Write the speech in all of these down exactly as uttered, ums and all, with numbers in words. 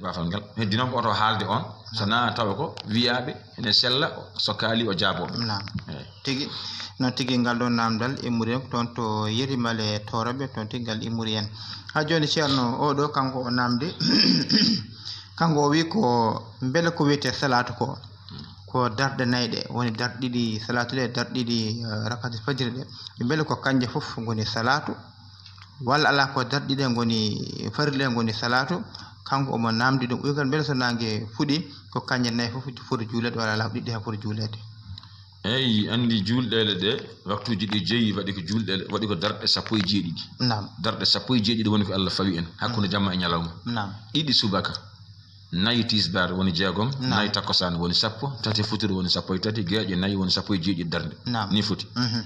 Bafal ngal heddi noon ko oto haalde on, so na tawa ko wiyaaɓe ene sella, so kaali o jaabooɓe. Naam. Eey. Tigi, noon tigi, ngal ɗoon naamndal immori en toon to Yerimale Tooroɓe, toon tigi ngal immori en. Haa jooni, Ceerno, oo ɗoo kanko o naamndi, kanko o wii ko mbele ko wiyetee salaatu ko, ko darɗe nayi ɗe, woni darɗe ɗiɗi salaatu ɗe, darɗe ɗiɗi, eh, rakaatul fajiri ɗe, mbele ko kanje fof ngoni salaatu, walla alaa ko darɗe ɗiɗi ngoni farilla ngoni salaatu? Kanko omo naamndi ɗum, o wii kadi mbele so naange fuɗi ko kanje nayi fof foti juuleede walla alaa ko ɗiɗi haa foti juuleede? Eey, anndi juulɗeele ɗe, waktuuji ɗi jeyi waɗi ko juulɗeele, waɗi ko darɗe sappo e jeeɗiɗi. Naam. Darɗe sappo e jeeɗiɗi woni ko Allah fawi en, hakkunde jamma e ñalawma. Naam. Ɗiɗi subaka, nayi tisbaar woni jeegom, naam, nayi takkusaan woni sappo, tati futuro woni sappo e tati, geeƴe nayi woni sappo e jeeɗiɗi darnde. Naam. Ni foti. Mhm.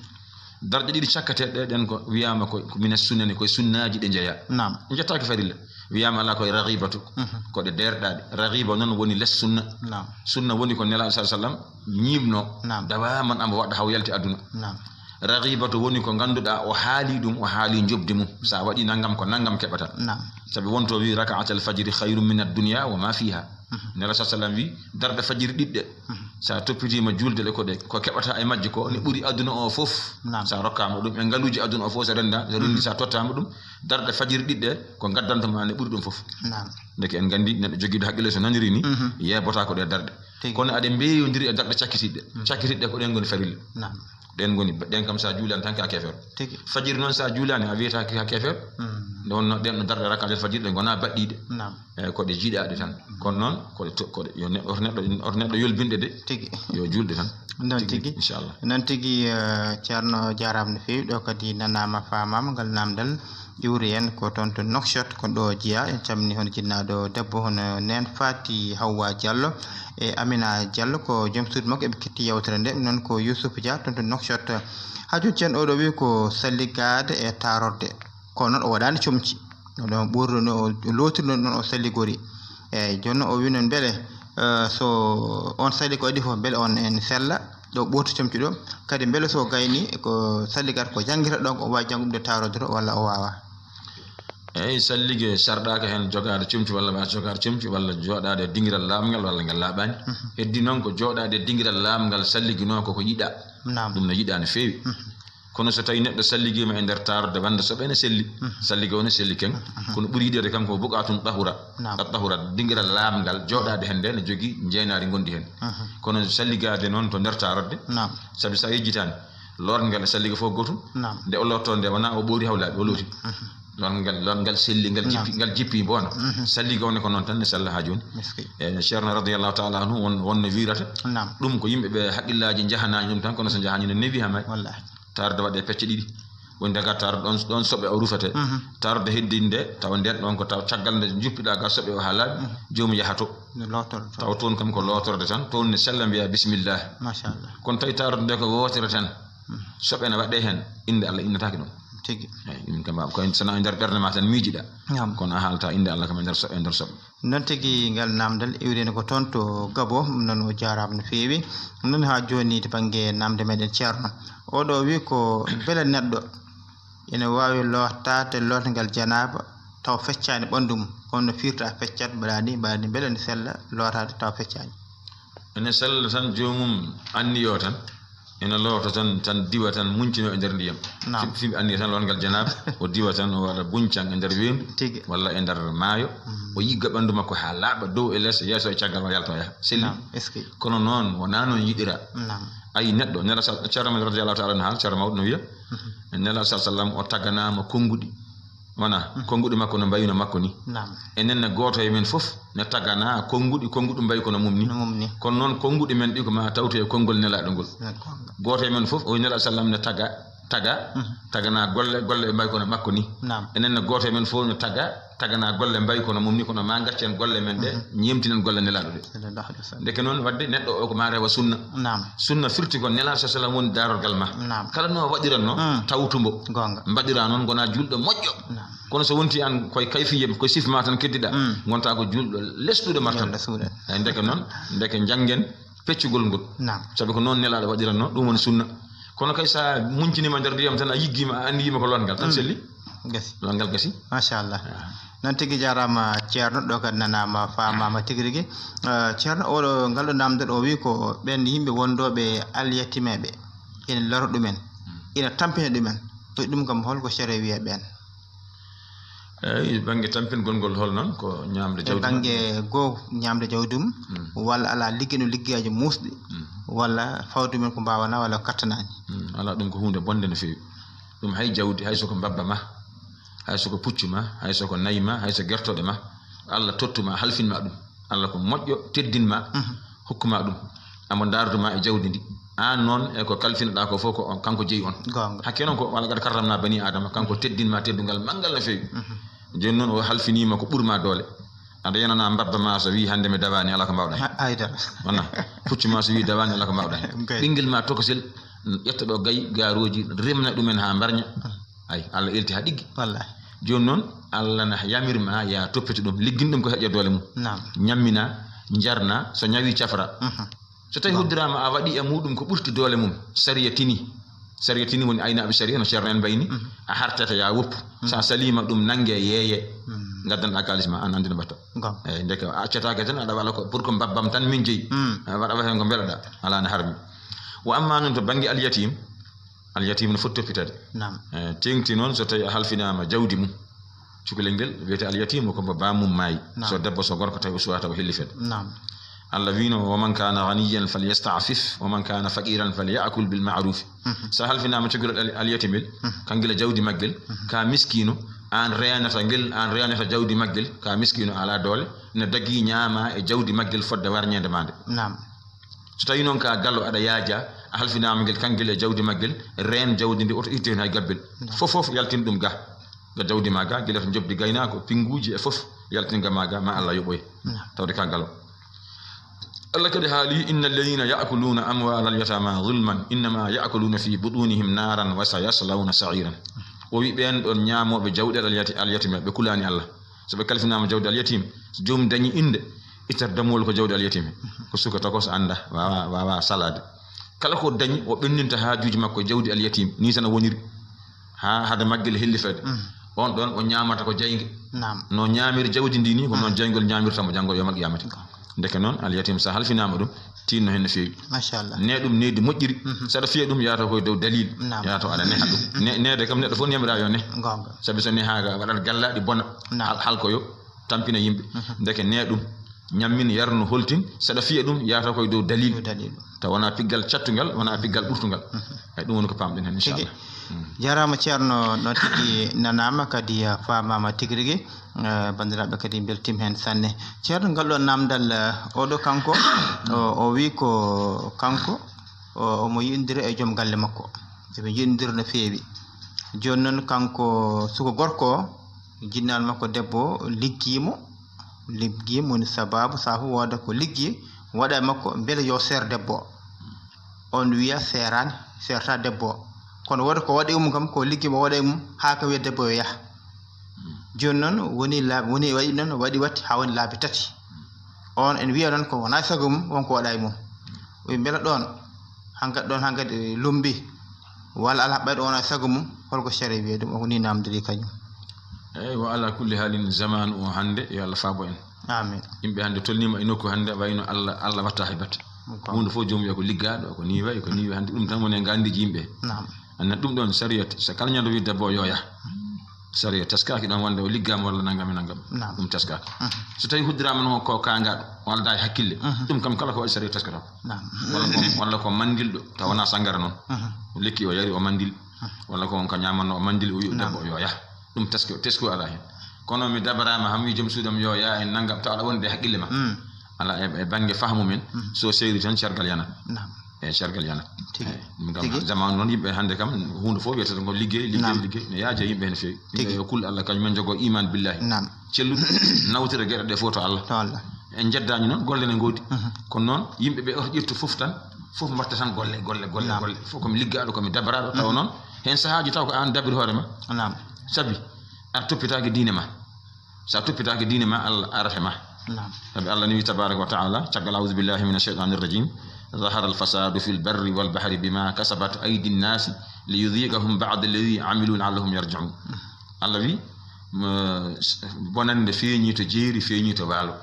Darɗe ɗiɗi cakketeeɗe ɗen ko wiyaama ko, ko mina sunnani, koye sunnaaji ɗe njeyaa. Naam. Njettaaki farilla. Wiyaama alaa koye raghibatu, mhm, ko ɗe deerɗaaɗe. Raghiba noon woni les sunna. Naam. Sunna woni ko Nelaaɗo sa sallam ñiiɓnoo. Naam. Dawaaman amo waɗa haw yalti aduna. Naam. Raghibatu woni ko ngannduɗaa o haali ɗum, o haali njoɓdi mum. Sa waɗi nanngam ko nanngam keɓataa. Naam. Sabi wonto wi, "Raka'atal fajri khayrun minad dunya wa ma fiha." Mhm. Nelaaɗo sa sallam wi, "Darɗe fajiri ɗiɗi ɗe, mhm, sa toppitiima juulde ɗe ko ɗe, ko keɓataa e majje ko ne ɓuri aduna o fof." Naam. Sa rokkaama ɗum e ngaluuji aduna o fof, so rennda, so renndi, mhm, sa tottaama ɗum, darɗe fajiri ɗiɗi ɗe ko ngaddanta ma ne ɓuri ɗum fof. Naam. Ndeke en nganndi neɗɗo jogiiɗo haqqille so naniri ni, mhm, yeebotaa ko ɗe darɗe. Tigi. Kono aɗe mbeeyondiri e darɗe cakkitiiɗe. Mhm. Cakkitiiɗe ko ɗen ngoni farilla. Naam. Ɗen ngoni, ɗen kam sa juulaani tan ka keefeero. Tigi. Fajiri noon sa juulaani a wiyata ka keefeero. Mhm. Nde wonno ɗen no darɗe rakaatel fajiri ɗe ngona baɗɗiiɗe. Naam. Eey, ko ɗe jiɗaaɗe tan. Mhm. Kono noon ko ɗe to-, ko ɗe, yo neɗɗo, oto neɗɗo, oto neɗɗo yolbinde ɗe. Tigi. Yo juulde tan. Noon tigi, tigi, inchallah. Noon tigi, eh, Ceerno, jaaraama no feewi. Ɗo kadi nanaama, faamaama ngal naamndal. Iwri en ko toon to Nouakchott, ko ɗo jeyaa. En calminii hono jinnaaɗo debbo, hono Neen Faati Hawwa Diallo e Amina Diallo, ko joom suudu makko, eɓe ketti yeewtere nde. Noon ko Youssouf Dia toon to Nouakchott. Haa jooni, Ceerno, oɗo wii ko salligaade e taarorde, kono noon o waɗaani comci. Oɗon ɓurri no o lootiri noon, noon o salligori. Eey, jooni noon o wii noon mbele, eh, so on salli ko adii fof, mbele on en sella? Ɗo ɓooti comci ɗo. Kadi mbele so gayni ko salligaade ko janngirta ɗon, ko o waawi janngude taarorde to walla o waawaa? Eey, sallige sarɗaaka heen jogaade comci walla waasa jogaade comci walla jooɗaade e dingiral laaɓngal walla ngal laaɓaani. Mhm. Heddi noon ko jooɗaade e dingiral laaɓngal salliginoo ko ko yiɗaa. Naam. Ɗum no yiɗaa no feewi. Mhm. Kono so tawii neɗɗo salligiima e nder taarorde wonde soɓe ene selli, mhm, sallige o ne selli ken. Mhm. Kono ɓuri yiɗeede kam ko buqatun tahura. Naam. At tahura, dingiral laaɓngal, jooɗaade heen nde ne jogii njeenaari ngondi heen. Mhm. Kono salligaade noon to nder taarorde, naam, sabi so a yejjitaani, lootngal e sallige fof gootum. Naam. Nde o loottoo nde, wonaa o ɓoori hawlaaɓe, o looti. Mhm. Lootngal, lootngal selli, ngal, naam, jippi, ngal jippi mbo wona. Mhm. Sallige o ne ko noon tan ne sella haa jooni. Miski. E Ceerno radiyallahu taala anhu won, wonno wiirata. Naam. Ɗum ko yimɓe ɓe haqqillaaji njahanaani ɗum tan, kono so njahaani no newi haa maayi. Wallaahi. Taarde waɗee pecce ɗiɗi. Woni daga taarde ɗon, ɗon soɓe o rufete. Mhm. Taarde heddi nde, tawa nden ɗon ko taw caggal nde juppiɗaa ga soɓe o haa laaɓi, mhm, joomum yaha to. Nde lootoro to. Tawa toon kam ko lootorde tan, toon ne sella mbiya bismillah. Machallah. Kono tawi taarde nde ko wootere tan, mhm, soɓe ne waɗee heen, innde Allah innataake ɗum. Tigi. Eey, ɗum kam, ko en, so na e nder ɓernde ma tan miijiɗaa. Naam. Kono a haalta innde Allah kam e nder so-, e nder soɓe. Noon tigi, ngal naamndal iwrino ko toon to Gabo, noon o jaaraama no feewi. Noon haa jooni to bannge naamnde meɗen Ceerno. Oɗo wi ko mbele neɗɗo ene waawi lootaade lootngal janaaba taw feccaani ɓanndu mum, kono no firta feccat mbaɗaani, mbaɗaani mbele ene sella lootaade taw feccaani? Ene sella tan joomum anniyoo tan. Ina loota tan, tan diwa tan, muñcino e nder ndiyam. Naam. Fi-, fi anniya tan lootngal janaaba, o diwa tan, o waɗa buñcan e nder weendu, tigi, walla e nder maayo, mm, o yigga ɓanndu makko haa laaɓa, dow e les, yeeso e caggal, o yalta, o yaha. Selli. Naam, est-ce que? Kono noon, wonaa noon yiɗiraa. Naam. Ayi, neɗɗo, Nela sa-, Ceerno men radiyallahu taala anhu haal, Ceerno mawɗo no wiya, mhm, Nela sa sallam, o taganaama konnguɗi. Wona, mhm, konnguɗi makko no mbayno makko ni. Naam. Enen ne gooto e men fof ne taganaa konnguɗi, konnguɗi mbayi kono mum ni. No mum ni. Kono noon konnguɗi men ɗi ko ma tawte e konngol Nelaaɗo ngol. Gooto e men fof, o Nelaaɗo sallam ne taga, taga, mhm, taganaa golle, golle mbayi kono makko ni. Naam. Enen ne gooto e men fof ne taga, taganaa golle mbayi kono mum ni, kono ma ngaccen golle men ɗe, mhm, ñeemtinen golle Nelaaɗo ɗe. Sallallahu alaihi wasallam. Ndeke noon, waɗde neɗɗo o ko ma rewa sunna. Naam. Sunna firti ko Nelaaɗo sa sallam woni daarorgal ma. Naam. Kala no waɗiranno, mm, tawtu mbo. Goonga. Mbaɗiraa noon, ngonaa juulɗo moƴƴo. Naam. Kono so wonti aan koye kayfiye, koye sif ma tan keddiɗaa, mm, ngontaa ko juulɗo lesɗuɗo martan. Lesɗuɗo. Eey, ndeke noon, ndeke njanngen peccugol ngol. Naam. Sabi ko noon Nelaaɗo waɗiranno, ɗum woni sunna. Kono kay, so a muñciniima nder ndiyam tan, a yiggiima, a anndiyiima ko lootngal tan, mm, selli. Gasi. Ɗum ngal gasi. Machallah. Ah. Noon tigi jaaraama, Ceerno, ɗo kadi nanaama, faamaama tigi rigi. Eh, Ceerno, oɗo, ngal ɗo namdal o wi ko ɓen yimɓe wondooɓe alyatimeeɓe, ina loro ɗumen, ina tampina ɗumen. O wi ɗum kam, holko sere wiya ɓeen? Eyi, bannge tampingol ngol hol noon? Ko ñaamde e jawdi bannge maɓɓe? Goo, ñaamde jawdi mum, mm, walla alaa ligge no liggeyaaji muusɗi, mm, walla fawde men ko mbaawanaa walla kattanaani. Mm, alaa, ɗum ko huunde bonde no feewi. Ɗum hay jawdi, hay so ko mbabba ma, hay so ko puccu ma, hay so ko nayi ma, hay so gertooɗe ma, Allah tottu ma, halfin ma ɗum. Allah ko moƴƴo, teddin ma, mhm, hokku ma ɗum. Amo ndaardu ma e jawdi ndi. Aan noon, e ko kalfinoɗaa ko fof, ko on, kanko jeyi on. Goonga. Hakke noon ko wala qad karramna bani Adama, kanko teddin ma teddungal manngal no feewi. Mhm. Jooni noon o halfiniima ko ɓur ma doole. Aɗa yenana mbabba ma so wii hannde mi dawaani, alaa ko mbaawɗaa heen. Ha, haydara. Wona, puccu ma so wii dawaani, alaa ko mbaawɗaa heen. Gay. Ɓinngel ma tokosel, ƴetta ɗo gay, gaarooji, remna ɗumen haa mbarña. Mm. Ay, Allah elti haa ɗiggi. Wallahi. Jooni noon, Allah na yamir ma ya toppito ɗum, liggin ɗum ko heƴa doole mum. Naam. Ñammina, njarna, so ñawi cafra. Mhm. So tawi, naam, hoddiraama a waɗi e muɗum ko ɓurti doole mum, sariya tini. Sariya tini woni aynaaɓe sariya, no Ceerno en mbayni, mhm, a hartata ya woppu. Mhm. Sa saliima ɗum nannge yeeye, mhm, ngaddanɗa kaalis ma, an anndi no mbaɗta. Goonga. Eyi, ndeke a accataake tan, aɗa wala ko pour que mbabbam tan min jeyi. Mhm. A waɗa, waɗa heen ko mbeɗaɗa, alaa ne harmi. Wa amma noon to bannge alyatim, alyatim no foti toppitade. Naam. Eh, teeŋti noon so tawi a halfinaama jawdi mum. Cukalel ngel wiyete alyatim ko mbo baamum maayi. Naam. So debbo, so gorko, tawi o suwata o hellifede. Naam. Allah wiino, "Wa man kana ghaniyan falyasta'fif, wa man kana faqiran falyakul bil ma'ruf." Mhm. So halfinaama cukalel al-, alyatimel, mhm, kan gila jawdi maggel, mhm, ka miskino, an reenata ngel, an reenata jawdi maggel, ka miskino ala doole, ne dagi ñaama e jawdi maggel fodde warñeende ma nde. Naam. So tawi noon ka galo aɗa yaaja, a halfinaama ngel, kan ngel e jawdi maggel, reen jawdi ndi, oto ittu heen hay gabbel. Naam. Fof, fof yaltin ɗum ga. Ga jawdi ma ga, gila to jobdi gaynaako, pinnguuji e fof, yaltin ga ma ga, ma Allah yoɓoy. Naam. Tawde ka galo. Allah kadi haali, "Inna alladhina ya'kuluna amwala al-yatama zulman, innama ya'kuluna fi butunihim naran wa sayaslawna sa'iran." O wi ɓeen ɗon ñaamooɓe jawɗe alyati-, alyatima, ɓe kulaani Allah. So ɓe kalfinaama jawdi alyatim, so joomum dañi innde, ittat dammuwol ko jawdi alyatim. Ko suka tokos annda, waawa, waawa salaade. Kala ko dañi, o ɓenninta haajuuji makko e jawdi alyatim. Ni sana woniri. Haa hade maggel hellifede. Mm. On ɗon o ñaamata ko jaynge. Naam. No ñaamiri jawdi ndi ni, ko noon, mm, jayngol ñaamirta mo janngo yawmal qiyamati. Goonga. Ndeke noon, alyatim sa halfinaama ɗum, tinno heen no feewi. Machallah. Ne ɗum needi moƴƴiri, mhm, saɗa fiya ɗum, yahata koye dow dalil. Naam. Yahata aɗa neha ɗum. Ne-, neede kam neɗɗo fof nemira yo ne. Goonga. Sabi so nehaaka, waɗat gallaaɗi bona. Naam. Hal-, halkoyo, tampina yimɓe. Mhm. Ndeke ne ɗum, ñammin, yarnu, holtin, saɗa fiya ɗum, yahata koye dow dalil. Dow dalil. Taw wona piggal cattungal, wona piggal ɓurtungal. Mhm. Eyi, ɗum woni ko pamɗen heen, tigi, inchallah. Mm. Jarama Ceerno, noon tigi nanaama kadi, eh, faamaama tigi rigi. Eh, banndiraaɓe kadi mbeltiima heen sanne. Ceerno, ngal ɗo namdal, eh, oɗo kanko, o, o wi ko kanko, o, omo yiɗindira e joom galle makko. Eɓe njiɗindira no feewi. Jooni noon kanko suka gorko o, jinnal makko debbo o liggiimo, liggiimo woni sababu, sabu wooda ko liggi waɗa e makko, mbele yo seer debbo o. On wiya seeraani, seerta debbo o. Kono wooda ko waɗi mum kam, ko liggi mo waɗa e mum, haa ka wiya debbo o yaha. Jooni noon woni laabi, woni waɗi noon, waɗi watti haa woni laabi tati. On en wiya noon ko wonaa sago mum, won ko waɗa e mum. O wi mbela ɗoon, hankadi ɗoon hankadi lumbi, walla alaa ɓayɗo wonaa sago mum, holko sariya wiya ɗum? O ko ni namdiri kañum. Eyi, wa ala kulli haalin, zamaanu o hannde, yo Allah faabo en. Amin. Yimɓe hannde tolniima e nokku hannde, wayno Allah, Allah watta hay batte. Ko huunde fof joomum wiya ko liggaaɗo, ko ni wayi, ko ni wayi. Hannde ɗum tan woni e nganndeeji yimɓe. Naam. Annan ɗum ɗoon sariya, so kala ñande wi debbo o yo yah. Sariya taskaaki ɗoon wonde o liggaama walla nanngam e nanngam. Naam. Ɗum taskaaka. Mhm. So tawi huddiraama noon ko kaangaaɗo, o aldaa e hakkille, mhm, ɗum kam kala ko waɗi sariya taskata ko. Naam. Walla ko, walla ko manndilɗo, taw wonaa sanngara noon. Mhm. O lekki o yari, o manndil. Mhm. Walla ko on ka ñaamanno, o manndil, o wi, naam, debbo o yo yah. Ɗum taski, tesko alaa heen. Kono mi dabaraama, ham wi joom suudam yo yah e nanngam, taw aɗa wonde e hakkille ma. Mm. Alaa e, e bannge fahmu men, mhm, so seeri tan cargal yanat. Naam. E cargal yanat. Tigi. Eyi, ɗum kam, tigi, zamaanu noon yimɓe hannde kam, huunde fof wiyata ko liggey, liggey, naam, liggey. Ne yaaja yimɓe heen feewi. Tigi. Yimɓe yo kul Allah, kañum en njogoo iman billahi. Naam. Celluɗo, nawtira geɗe ɗe fof to Allah. To Allah. En njeddaani noon, golle ne ngoodi. Mhm. Kono noon, yimɓe ɓe oto ƴettu fof tan, fof mbaɗta tan golle, golle, golle, naam, golle. Fof ko mi liggaaɗo, ko mi dabaraaɗo, tawa, mhm, noon, heen sahaaji taw ko aan dabiri hoore ma. Naam. Sabi a toppitaaki diine ma. So a toppitaaki diine ma, Allah arata ma. Naam. Sabi Allah ni wi tabaraka wa taala, caggal, "Auzu billahi mina shaytani rajim. Zahara al-fasadu fil barri wal bahri bima kasabat aydi nnasi liyudhiqahum ba'da alladhi amilu la'allahum yarji'un." Allah wi, bonande feeñi to jeeri, feeñi to waalo.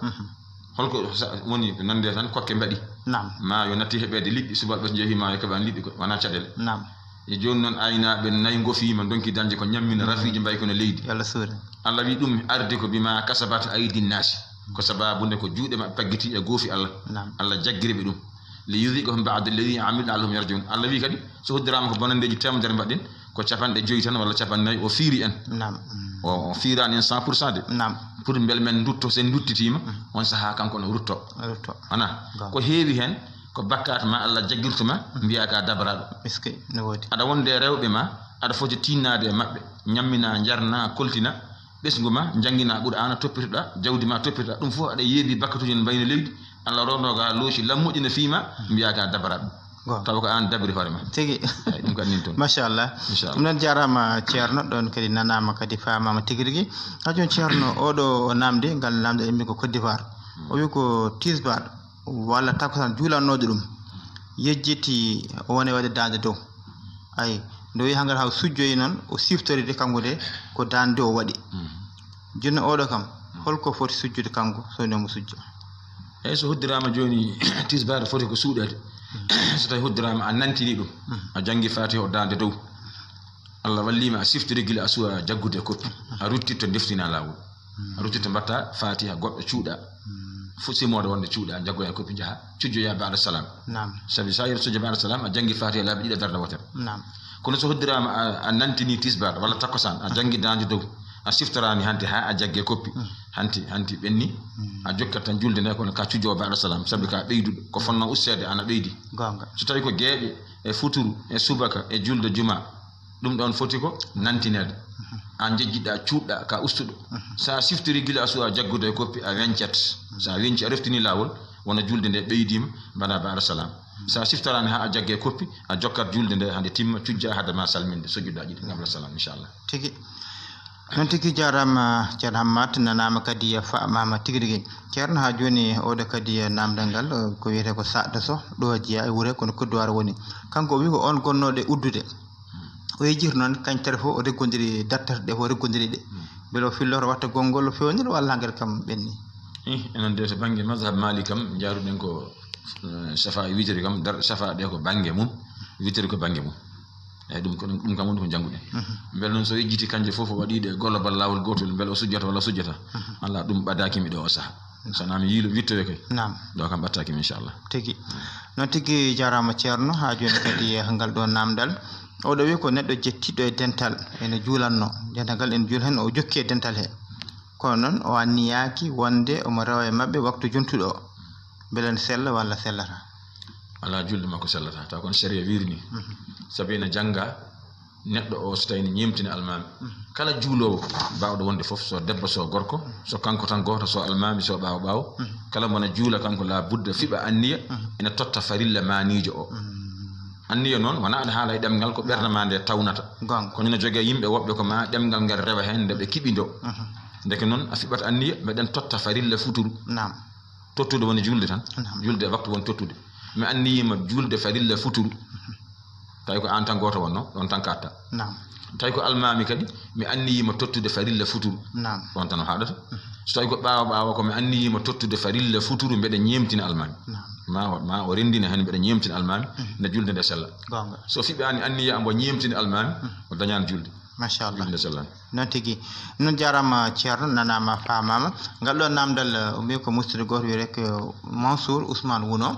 Holko woni nande tan kokke mbaɗi? Naam. Maayo natti heɓeede liɗɗi, subaka ɓe njehi maayo keɓani liɗɗi, ko wona caɗele. Naam. E jooni noon, aynaaɓe nayi ngofiima, ndonki dañde ko ñammina, rafiiji mbayi kono leydi. Yo Allah suure. Allah wi ɗum ardi ko bima kasabat aydi nnaasi. Ko sababu nde ko juuɗe maɓɓe paggiti e goofi Allah. Naam. Allah jaggiri ɓe ɗum. Li yuziqahum ba'da alladhi amilu la'allahum yarji'un. Allah wi kadi, so hoddiraama ko bonandeeji teemedere mbaɗɗen, ko capanɗe joyi tan walla capanɗe nayi o fiiri en. Naam. O, o fiiraani en cent pour cent de. Naam. Pour mbele men ndutto, so en nduttitiima, on sahaa kanko no rutto. Rutto. Wona? Ko heewi heen, ko bakkaat ma Allah jaggirtu ma, mbiyaa ka dabaraaɗo. Est-ce que no woodi? Aɗa wonde rewɓe ma, aɗa foti tiinnaade e maɓɓe, ñammina, njarna, koltina, ɓesngu ma, njanngina Qur'aana, toppitoɗa, jawdi ma toppitoɗa, ɗum fof aɗa yeebi bakkatuuji no mbayno leydi, Allah rondoo ga looci lammuɗi no fii ma, mbiyaa ka dabaraaɗo. Tawa ko aan dabri hoore ma. Tigi. Eyi, ɗum kadi nin toon. Machallah. Inchallah. Ɗum noon jaaraama ceerno, ɗoon kadi nanaama kadi faamaama tigi rigi. Ha jooni ceerno, oɗo o naamde, ngal naamde immi ko Côte d'Ivoire. O wi ko tisbaar walla takusaan juulannooɗo ɗum. Yejjiti o woni waɗde daande dow. Ayi, nde o yehi ngal haa o sujjoyi noon, o siftoride kanko de ko daande o waɗi. Jooni oɗo kam, holko foti sujjude kanko, so woni omo sujja? Eyi, so hoddiraama jooni, tisbaar foti ko suuɗeede. So tawi hoddiraama a nantini ɗum, a janngi Faatiha o daande dow. Allah walliima a siftori gila a suwa jaggude e koppi. A ruttitto ndeftina laawol. A ruttitto mbatta Faatiha goɗɗo cuuɗa. Fu simoode wonde cuuɗa, jaggoya e koppi njaha, cujjoya ba'da salam. Naam. Sabi so a yehi sujjo ba'da salam, a janngi Faatiha laabi ɗiɗi darnde wootere. Naam. Kono so hoddiraama a, a nantini tisbaar walla takkusaan, a janngi daande dow, a siftoraani hanti haa a jagge koppi, hanti, hanti ɓenni, a jokkat tan julde nde kono ka cujjoowo ba'da salam, sabi ka ɓeyduɗo, ko fotnoo usteede ana ɓeydi. Goonga. So tawi ko geeƴe e futuru e subaka e julde juma, ɗum ɗoon foti ko nantineede. Aan njejjitɗa, cuuɗɗa ka ustuɗo. So a siftori gila a suwa jaggude e koppi, a weñcat. So a weñci, a reftini laawol, wona julde nde ɓeydiima, mbaɗa ba'da salam. So a siftoraani haa a jagge koppi, a jokkat julde nde haa nde timma, cujja hade ma salminde, sujjuɗa ɗiɗi, ngam la salam, inchallah. Tigi. Noon tigi jaaraama, Ceerno Hammat, nanaama kadi e faamaama tigi rigi. Ceerno, haa jooni oɗo kadi e naamndal ngal, ko wiyetee ko Saɗɗo Soh, ɗo jeyaa e wure kono Kodduwaar woni. Kanko o wi ko oon gonnooɗo e uddude. O yejjiti noon, kañ tati fof o reggondiri, darterte ɗe fof o reggondiri ɗe. Mbele o filloto watta gonngol o fewnira walla hankadi kam ɓenni? Ih, enen de to bannge mazhab Malik kam, njaaruɗen ko, eh, safa e witere kam, darɗe safa ɗe ko bannge mum, witere ko bannge mum. Eyi, ɗum ko, ɗum kam woni ko njannguɗen. Mbele noon so yejjiti kanje fof o waɗi ɗe global laawol gootol, mbele o sujjata walla o sujjata? Alaa, ɗum ɓadaaki mi ɗo o saha. So wonaa mi yiilo wittowe kay. Naam. Ɗo kam ɓattaaki mi, inchallah. Tigi. Noon tigi jaaraama ceerno, haa jooni kadi e ngal ɗo naamndal. Oɗo wi ko neɗɗo jettiɗo e dental, ene juulanno. Dental ngal ene juula heen, o jokki e dental he. Kono noon o anniyaaki wonde omo rewa e maɓɓe waktu jontuɗo o. Mbele ne sella walla sellata? Alaa, julde makko sellata. Taw kono sariya wiiri ni. Sabi ene jannga neɗɗo o so tawi ne ñeemtina almaami. Kala juuloowo baawɗo wonde fof, so debbo, so gorko, so kanko tan gooto, so almaami, so ɓaawo ɓaawo, kala mo na juula kanko la budda fiɓa anniya, ene totta farilla maaniijo o. Anniya noon, wona aɗa haala e ɗemngal ko ɓernde ma nde tawnata. Goonga. Kono ne jogee yimɓe woɓɓe ko ma ɗemngal ngal rewa heen nde ɓe kiɓindoo. Ndeke noon a fiɓat anniya, meɗen totta farilla futuru. Naam. Tottude woni julde tan. Naam. Julde e waktu woni tottude. Mi anniyiima julde farilla futuru. Tawi ko aan tan gooto wonnoo, ɗoon tan katta. Naam. Tawi ko almaami kadi, mi anniyiima tottude farilla futuru. Naam. Ɗoon tan o haɗata. So tawi ko ɓaawo ɓaawo ko mi anniyiima tottude farilla futuru, mbeɗa ñeemtina almaami. Naam. Ma o, ma o renndina heen, mbeɗa ñeemtina almaami, nde julde nde sella. Goonga. So fiɓaani anniya mbo ñeemtina almaami, o dañaani julde. Machallah. Julde nde sellaani. Noon tigi. Noon jaaraama ceerno, nanaama, faamaama. Ngal ɗo naamndal, eh, o mbi ko musidɗo gooto wiyetee ko Mansour Ousmane Wuno,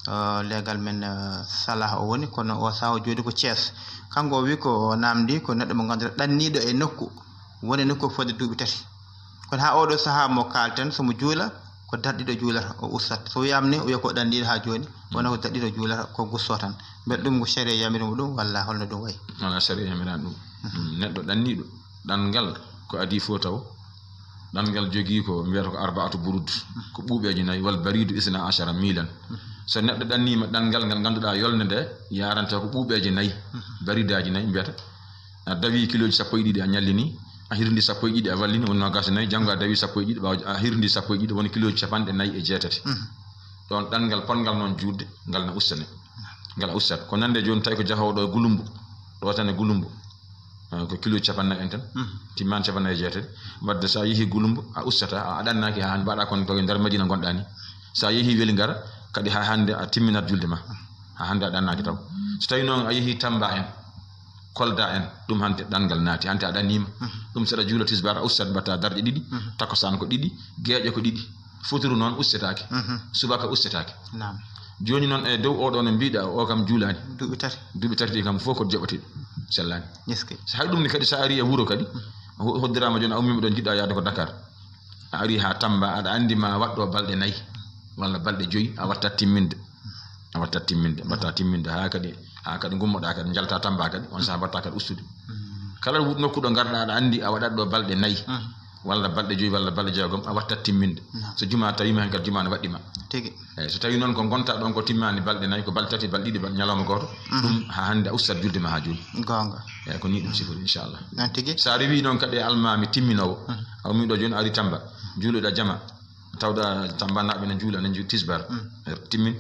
eh, leegal men, eh, Salah o woni, kono o sahaa o jooɗii ko Thiès. Kanko o wi ko o naamndii ko neɗɗo mo ngannduɗaa ɗanniiɗo e nokku, woni e nokku o fodde duuɓi tati. Kono haa oɗo sahaa mo kaalten, so mo juula, ko darɗiiɗo juulata, o ustat. So wiyaama ni, o wiya ko ɗanniiɗo haa jooni, wona ko darɗiiɗo juulata, ko gusto tan. Mbele ɗum ko sariya yamiri mo ɗum, walla holno ɗum wayi? Wala, sariya yamiraani ɗum. Neɗɗo ɗanniiɗo, ɗanngal ko adii fof taw. Ɗanngal jogii ko mbiyata ko arbaatu burud, ko ɓuuɓeeji nayi, wal bariidu isna ashara miilan. So neɗɗo ɗanniima ɗanngal ngal ngannduɗaa yolnde nde yaarante ko ɓuuɓeeji nayi, bariidaaji nayi mbiyata. A dawi kilooji sappo e ɗiɗi, a ñallini, a hirndi sappo e ɗiɗi, a wallini, woni noogaas e nayi, janngo a dawi sappo e ɗiɗi, ɓaawo a hirndi sappo e ɗiɗi, woni kilooji capanɗe nayi e jeetati. Ɗoon ɗanngal potngal noon juutde, ngal na ustane. Ngal a ustat. Ko nande jooni tawi ko jahoowo ɗo e Gulumbu, ɗo tan e Gulumbu. Eh, ko kilo capannayi en tan. Mhm. Timmaani capannayi jeetati. Wadde so a yehi Gulumbo, a ustata, a ɗannaaki haa hannde, mbaɗa kon to e nder Madina ngonɗa ni. So a yehi Weli Ngara, kadi haa hannde a timminat julde ma. Haa hannde a ɗannaaki taw. So tawi noon a yehi Tamba en, Kolda en, ɗum hannde ɗanngal naati, hannde a ɗanniima. Mhm. Ɗum saɗa juula tisbaar, a ustat mbatta darɗe ɗiɗi, mhm, takkusaan ko ɗiɗi, geeƴe ko ɗiɗi. Futuru noon ustetaake. Mhm. Subaka ustetaake. Naam. Jooni noon e dow oɗo no mbiɗa o kam juulaani. Duuɓi tati. Duuɓi tati ɗi kam fof ko joɓatiiɗo. Sellaani. Eskey. So hay ɗum ni kadi so a ari e wuro kadi, ho-, hoddiraama jooni a ummiima ɗo jiɗɗa yaade ko Dakar. A ari haa Tamba, aɗa anndi ma waɗɗo balɗe nayi walla balɗe joyi, a wattat timminde. A wattat timminde, mbatta timminde haa kadi, haa kadi ngummoɗa kadi, njalta Tamba kadi, on saha mbatta kadi ustude. Mm. Kala wu-, nokku ɗo ngarɗa, aɗa anndi a waɗat ɗo balɗe nayi, mm, walla balɗe joyi, walla balɗe jeegom, a wattat timminde. Naam. So juma tawiima heen kadi, juma ne waɗɗi ma. Tigi. Eeyi, so tawi noon ko ngonta ɗon ko timmaani balɗe nayi, ko balɗe tati, balɗe ɗiɗi, balɗe ñalawma gooto, mhm, ɗum haa hannde a ustat julde ma haa jooni. Goonga. Eeyi, ko ni ɗum sifori, inchallah. Noon tigi. So a rewi noon kadi e almaami timminoowo, mhm, a ummiɗo jooni a ari Tamba, juuluɗa jama, tawɗa Tambanaaɓe ne njuula, ne nju-, tisbar. Mm. Eh, timmin.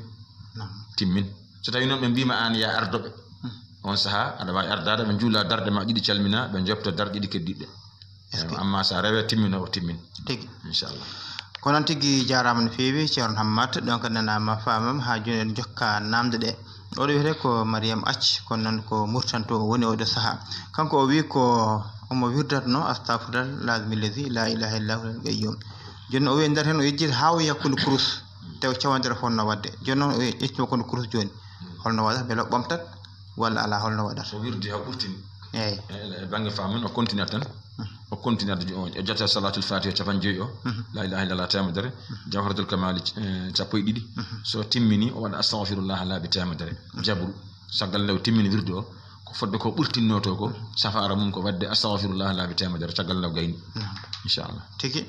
Naam. Timmin. So tawi noon ɓe mbiima aan ya ardoɓe. Mm. On saha aɗa waawi ardaade, ɓe njuula darɗe ma ɗiɗi, calmina, ɓe njopta darɗe ɗiɗi keddiɗɗe. Est-ce que... Eh, amma so a rewe timmino, o timmin. Tigi. Inchallah. Ko noon tigi, jaaraama no feewi, Ceerno Hammat. Ɗon kadi nanaama, faamama, haa jooni en jokka naamnde ɗe. Oɗo wiyetee ko Mariam Acc, kono noon ko Murtanto o woni oɗo saha. Kanko o wi ko omo wirdatno astafurlah lazimi lezi la ilaha illa huwal qayyum. Jooni o wi nder heen o yejjiti haa o hakkunde kurus, taw cawandere fonno waɗde. Jooni noon o ƴettimo kono kurus jooni. Holno waɗata? Mbele o ɓamtat walla alaa, holno waɗata? O wirdi haa ɓurtini. Eeyi. E, e, e bannge faamu o continue tan. Mhm. O continue o, o jetta salatul fatiha capanɗe joyi o. Mhm. La ilaha illallah teemedere. Mhm. Jawharatul kamali, eh, sappo e ɗiɗi. Mhm. So timmini o waɗa astagfirullah laabi teemedere. Mhm. Jabru. Caggal nde o timmini wirdu o, ko fodde ko ɓurtinnoto ko, safaara mum ko waɗde astagfirullah laabi teemedere caggal nde o gayni. Naam. Inchallah. Tigi.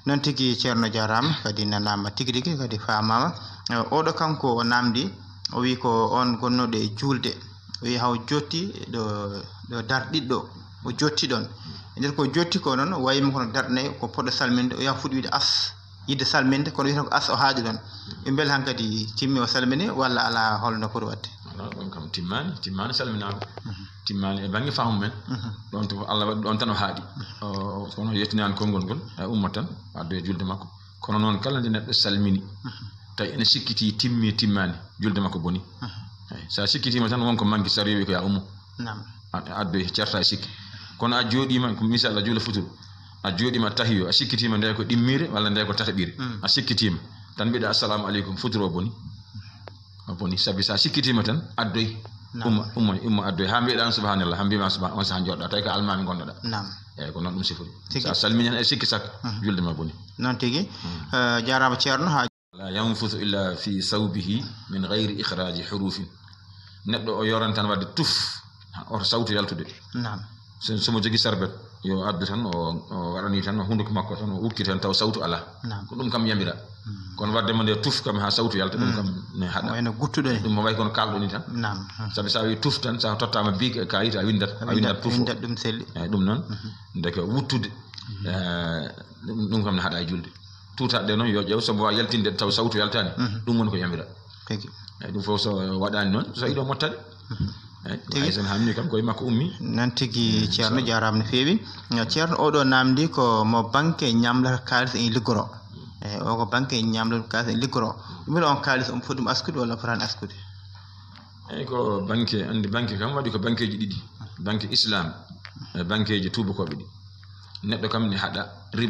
Noon tigi, Ceerno, jaaraama, kadi nanaama tigi rigi, kadi faamaama. Eh, oɗo kanko o naamndi, o wi ko on gonnoɗo e juulde. O wi haw jotti ɗo, ɗo darɗiɗɗo, o jotti ɗon. E nder ko jotti ko noon, o wayi mo kono darɗe nayi, ko poɗɗo salminde, o yaha fuɗi wiide as. Yiɗde salminde, kono wiyata ko as o haaɗi ɗon. Ɓe mbele hankadi timmi o salmini walla alaa, holno foti waɗde? Alaa, ɗon kam timmaani, timmaani salminaango. Mhm. Timmaani e bannge faamu men. Mhm. Ɗon to Allah waɗi ɗon tan o haaɗi. Mhm. O, kono yettinaani konngol ngol, e ummat tan, addoya julde makko. Kono noon kala nde neɗɗo salmini, mhm, tawi ene sikkiti timmi timmaani, julde makko boni. Mhm. Eyi, so a sikkitiima tan won ko manki, sariya wi ko ya ummo. Naam. A, a addoy, certa e sikki. Kono a jooɗiima, ko misal, a juula futuro. A jooɗiima a tahiyo, a sikkitiima nde ko ɗimmiire walla nde ko tataɓiire. Mm. A sikkitiima. Tan mbiɗa assalamu aleykum, futuro o boni. O boni. Sabi so a sikkitiima tan, addoy. Naam. Umma, umma, umma addoy. Haa mbiɗa an subhanallah, haa mbiima subha-, on saha jooɗɗa. Tawi ko almaami ngonnoɗa. Naam. Eeyi, ko noon ɗum sifori. Tigi. So a salmini heen e sikki sakka, mhm, julde ma boni. Noon tigi. Mm. Eh, jaaraama Ceerno. Haa La yanfusu illa fi sawbihi min gayri ikhraaji hurufin. Neɗɗo o yoran tan waɗde tuf, oto sawtu yaltude. Naam. So, so mo jogi sarbet, yo addu tan, o, o waɗani tan, o hunduko makko tan, o ukkita tan, taw sawtu alaa. Naam. Ko ɗum kam yamira. Hmm. Kono waɗde mo nde tuf kam haa sawtu yalta, ɗum, hmm, kam ne haɗa. Wayno guttuɗo ni. Ɗum mo wayi kono kaalɗo ni tan. Naam. Hmm. Sabi so a wi tuf tan, so a tottaama bic e kaayit, a windat, a windat, a windat tuf o. Windat ɗum selli. Eeyi, ɗum noon. Mhm. Ndeke wuttude. Mhm. Eh, ɗum, ɗum kam ne haɗa e julde. Tuutaɗe noon yo ƴeew, sabu waawi yaltinde taw sawtu yaltaani. Mhm. Ɗum woni ko yamira. Tigi. Eyi, ɗum fof so waɗaani noon, so iɗo mottade. Mhm. Eyi, tigi. Hay so en hamni kam koye makko ummi. Noon tigi, eyi, Ceerno, inchallah, jaaraama no feewi. Ceerno, oɗo naamndi ko mo banke ñamlata kaalis en liggoro. Eyi, o ko banke ñamlata kaalis en liggoro. Ɗum on kaalis, omo foti ɗum askude walla fotaani askude? Eyi, ko banke, anndi banke kam waɗi ko bankeeji ɗiɗi. Banke Islam, e bankeeji tuubakooɓe ɗi. Neɗɗo kam ne haɗa riba.